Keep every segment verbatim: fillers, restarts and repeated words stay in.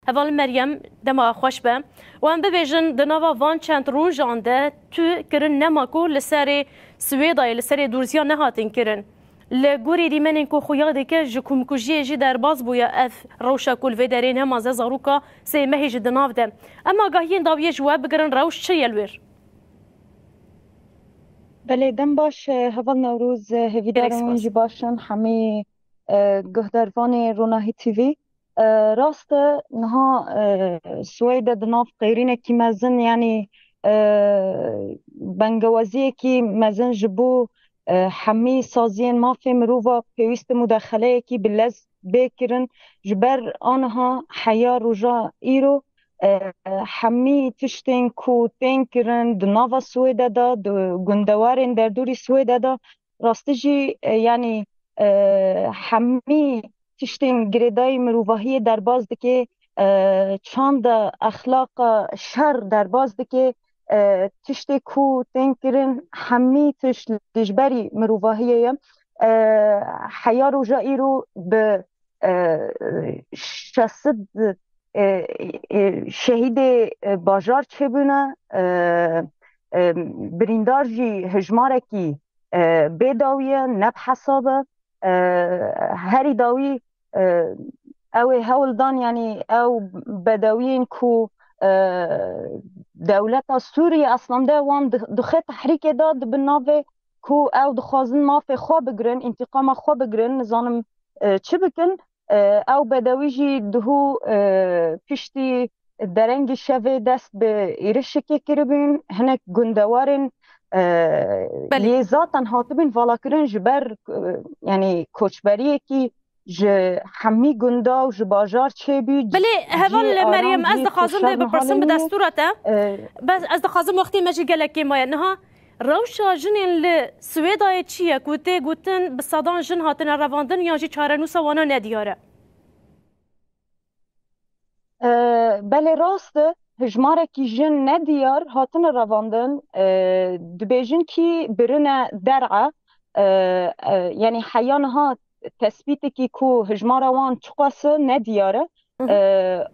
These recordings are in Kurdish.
Heval Meryem, dema xweş be. Û em bibêjin, di nava van çend rojan de tu kirin nema ku li serê Swêdayê, li serê Dûrziya nehatin kirin. Li gorî dîmenên ku xuya dike, ji komkujiyê jî derbas bûye ev rewşa ku li vê derê nema ze zaroka sê mehî jî di nav de. Em agahiyên dawiyê ji we bigirin, rewş çi ye li wêr? Belê, dem baş, e, heval Newroz, e, hêvîdara Gelek win spas. Jî baş in, hemî, e, guhdarvanê Ronahî T V. E, rast e, niha, e, Swêde di nav qêrînekî mezin, yanî, e, bengewaziyekî mezin ji bo, e, hemî saziyên mafê mirova pêwîst e mudexeleyekî bi lez bê kirin. Ji ber aniha heya roja îro, e, hemî tiştên ku tên kirin di nava Swêde de, di gundewarên derdorî Swêde de, rastî jî, e, yanî, e, hemî tiştên girêdayî mirovahiyê derbas dike, e, çanda exlaqa şer derbas dike, e, tiştê ku tên kirin hemî tişt dijberî mirovahiyê ye. E, heya roja îro bi, e, şesit, e, e, şehîdê, e, bajar çêbûne, e, e, birîndar jî hijmarekî, e, bê dawî ye, ne bi hesab e. E, herî dawî, e, ew ê hewl dan, yanî ew bedewiyên ku, e, dewleta Sûriyê eslande wan di, dixê tehrîkê de, di bin navê ku ew dixwazin mafê xwe bigirin, întîqama xwe bigirin, nizanim, e, çi bikin. E, ew bedewî jî duhû, e, piştî derengî şevê dest bi êrişekê kiribûn. Hinek gundewarên, e, Belê. Yê zaten hatibûn valakirin ji ber, e, yanî koçberiyekî ji hemî gunda û ji bajar çêbû. Belê, heval Cihê Meryem, aram, ez cihê dixwazim vê koşan bipirsim bi niha destûra te. E, Bes ez dixwazim, wextê me jî gelek kêm maye. Niha rewşa jinên li Swêdayê çi ye ku tê gotin bi sedan jin hatine revandin yan jî çarenûsa wana nediyar e? E, belê rast e, hijmarekî jin nediyar hatine revandin. E, dibêjin kî birine der'e, e, e, yanî heya niha tespîtekî ku hijmara wan çiqas e nediyar e. Hı hı. E,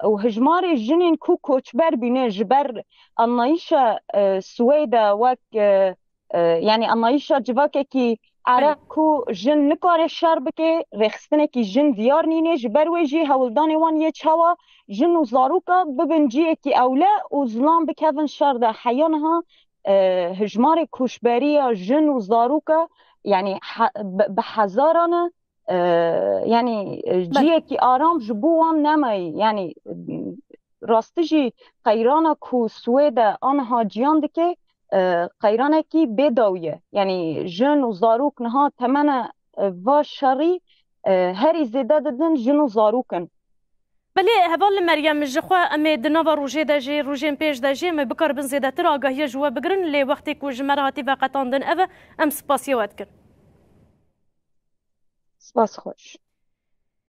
û hijmarê jinên ku koçber bîne ji ber anlayîşa, e, Swêde wek, e, e, yanî anlayîşa civakekî Ereb Belê. Ku jin nikare şer bike, rêxistinekî jin diyar nîne, ji ber wê jî hewldanê wan yê çawa jin û zaroka bibin ciyekî ewle û zilam bikevin şer de. Heya niha, e, hijmarê koçberiya jin û zaroka, yanî he-, bi, bi hezaran e, e, yanî, e, Belê. Ciyekî aram ji bo wan nemayî. Yanî, rastî jî qeyrana ku Swêde aniha ciyan dike, e, qeyranekî bê dawî ye. Yanî jin û zarok niha temene, e, va şerî, e, herî zêde didin jin û zarok in. Belê, heval li Meryem, ji xwe em ê di nava rojê de jî, rojên pêş de jî em ê bikaribin zêdetir agahiya ji we bigirin, lê wextê ku ji me re hatî veqetandin ev e, em spasiya we dikin. Spas xweş.